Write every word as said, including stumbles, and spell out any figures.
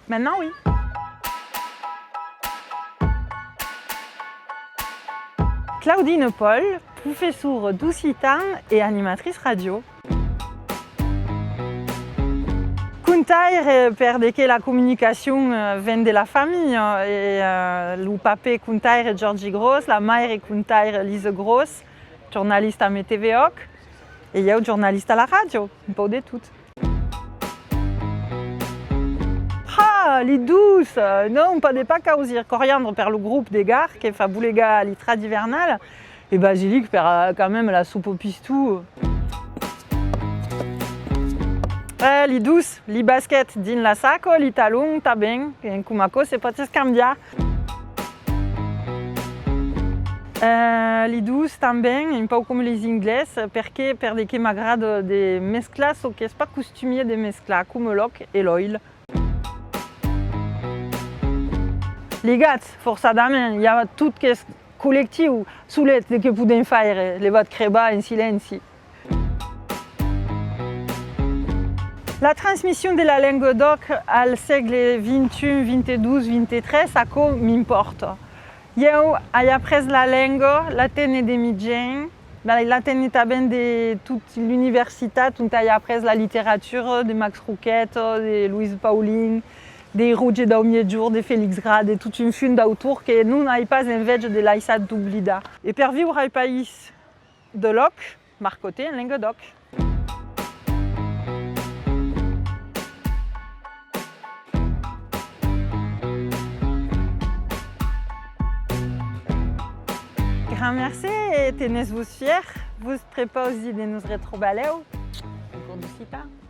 Maintenant, oui. Claudine Paul, professora d'occitan e animatritz ràdio. Contaire, per de que la comunicacion, eh, ven de la familha, e, eh, lo papè contaire Jòrgi Gros, la maire contaire Lise Gros, jornalista amb TV Òc, e ieu jornalista a la ràdio, un pauc de tot. Ah, li dos! Non, pas de pas causir. Coriandre per lo grop de Gard que fa bolegar li trad ivernal, e basilic per, eh, quand même la sopa pistou. Eh, li dos, li basquet dins la saca, li talon tanben, e coma aquò se pòt escambiar. Eh, li dos tanben, un pauc coma lis inglés, perque, per de que m'agrada de mesclar çò qu'es pas costumier de mesclar, coma l'òc e l'òil. Ligats, forçadament, i a tot qu'es collectiu, solet de que podèm faire, levat crebar en silenci. La transmission de la lenga d'òc al sègle vint-e-un, vint-e-dos, vint-e-tres, aquò m'impòrta. Ieu ai aprés la lenga, la tene de mi gent, la, la tene tanben de tot l'universitat, ont ai aprés la literatura de Max Roqueta, de Louise Paulin, de Roger Daumièjorn, de Félix Gras, de tot un fum d'autors que non ai pas enveja de laissar d'oblidar. E per viure al país de l'òc, marcotè en lenga d'òc. Grand mercé e tenètz-vos fièrs, vos prepausi de nos retrobar lèu en cors d'occitan.